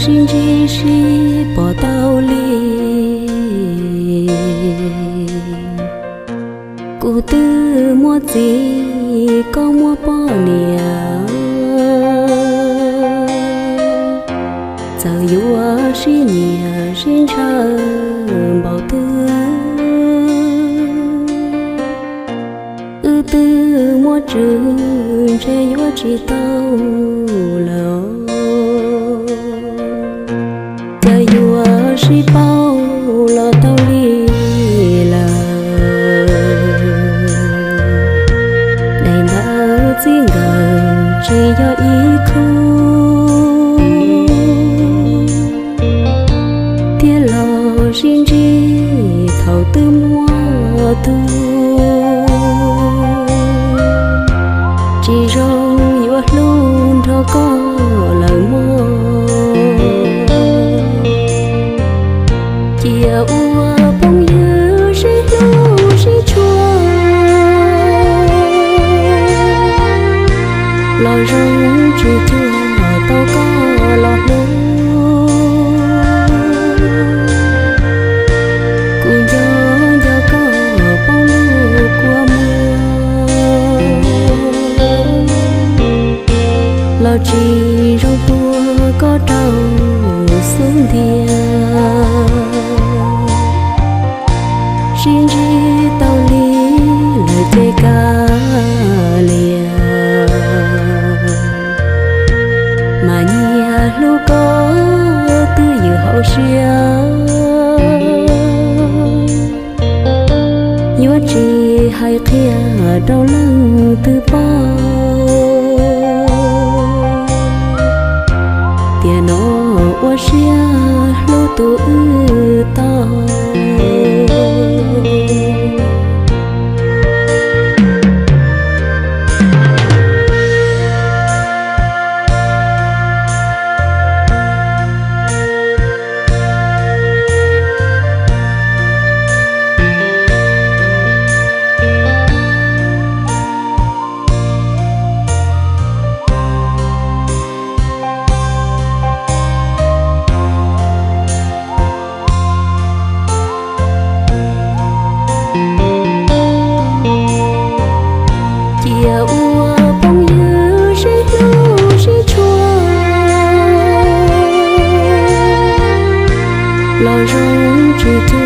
Sib ntsib sib pom tau li, kuv twb muaj txiv koj muaj poj niam, txawm yuav sib nyiam sib ntshaw npaum twg, wb twb muaj tswv ntshe yuav tsis tau lawm. Cas yuav sib pauj los tau li lawm, daim ntawv txij nkawm tsis yog ib khub, thiab los sib ntsib thaum twb muaj tus, tsis zoo yuav hlub nrog koj lawm mog. Cia ua phooj ywg sib hlub sib tshua, los zoo tsis cuag tau koj los hlub. Kuv nco nco koj poob lub kua muag, los tsis zoo tua koj rau xub ntiag. Sib ntsib tau li lawm ces kav liam, mas nyias hlub koj twj ywm hauv siab, yuav tsis hais qhia rau leej twg paub, tiam no ua siab hlub tus wb tau. Cia ua phooj ywg sib hlub sib tshua, los zoo tsis cuag